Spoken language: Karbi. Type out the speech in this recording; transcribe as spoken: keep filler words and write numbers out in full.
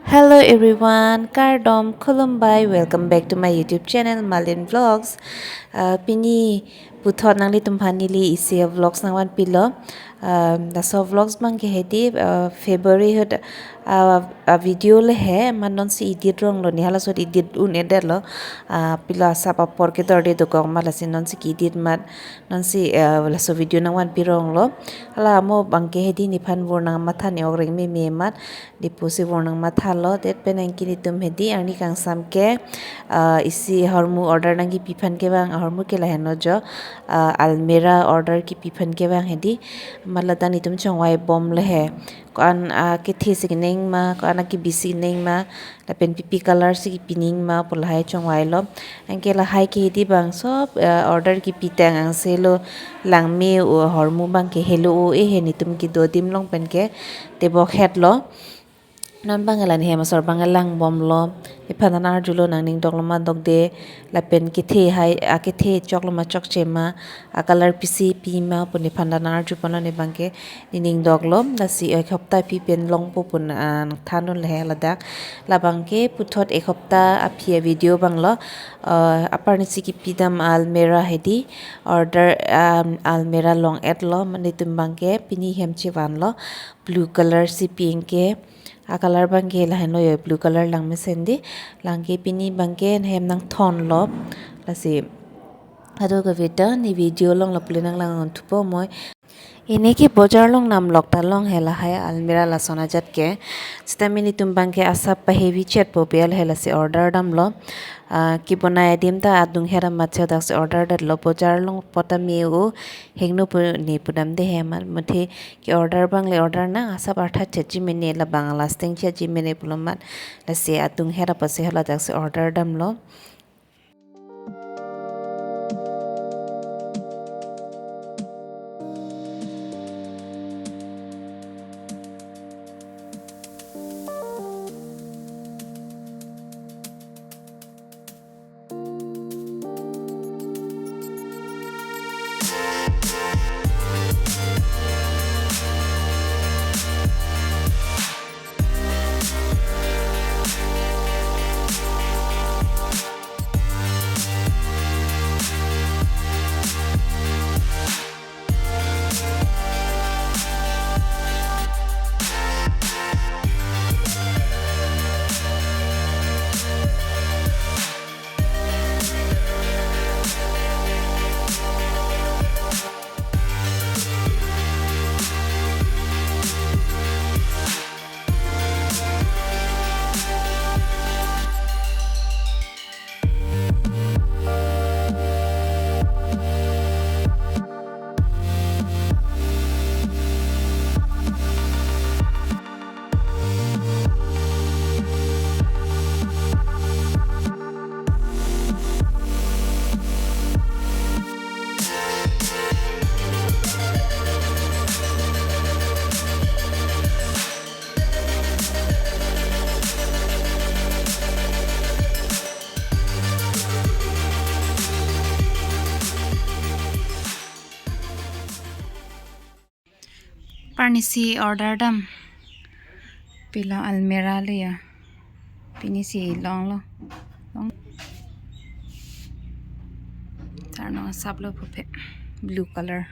Hello everyone, kardom, khulumbai, welcome back to my YouTube channel, Malin Vlogs. Uh, pini puthot nanglitumphan neli isi vlogs nangvanpilo. Um, laso vlogs abangke hedi, uh, February ahut, uh, uh, video le he, amat nonsi edit ronglo, ne halaso ahut edit un-edetlo. Uh, pilo asap apor kedo-an dokok amat lasi nonsi ke-edit amat, nonsi, uh, laso video nangvanpi ronglo. Hala mo abangke hedi nephan vur nangmatha, ne ok reng meme amat, deposi vur nangmathalo, det pen anke nelitum hedi arni kangsam ke, ah, isi ahormu order nangkepiphan kevang, ahormu ke lahenlo jo, ah, almirah order kepiphan kevang hedi, amat ladak nelitum chongvai bomlo he. Ko-an, ah, kethe si kening ma, ko-an akebisi kening ma, lapen pipi color si kepining ma pu lahai chongvailo. Anke lahai ke hedi abang sob, ah, order kepitang angselo langme-o, ahormu abangke helo-o, eh he nelitum kedo adim along pen ke tebok hetlo. Non abang la ne hem asor abang lang bomlo. Nephan ta nang-arjulo, nangning doklo ma dokde, lapen kethe hai, akethe choklo ma chokche ma, acolor pisi pi ma pu nephan ta nang-arjuponlo, ne abangke nening doklo. Lasi ek hopta aphi pen longpo pu, ah, nangthandunlo he ladak. Labangke puthot ek hopta aphi avideo abanglo. Ah, apar nisi kepidam almirah hedi, order, um, almirah long-etlo, nelitum abangke pini hem chevanlo, blue color si pi anke. Acolor abangke lahenlo jo, blue color langmesen di. Lake pini abangke hem nangthonlo. Lasi kadokave ta ne video along lapu le nanglang thupo moi. Pini ke bojar along namlok ta long he lahai almirah lason ajat ke. Sitame nelitum abangke asap pahevi chetpo pu lahai lasi order damlo. Ah, kebonai adim ta adung her amat si hadaksi order detlo, bojar along apot ta me-o, hingno pu ne pudamde he amat, muthe ke-order abang le order nang, asap artha chetji mene, labang lasting chetji mene pulo amat, lasi adung her apotsi haladaksi order damlo. Apar nisi order dam. Pilo almirah le ya. Pini si longlo. Long. Tarno asaplo pupe. Blue color.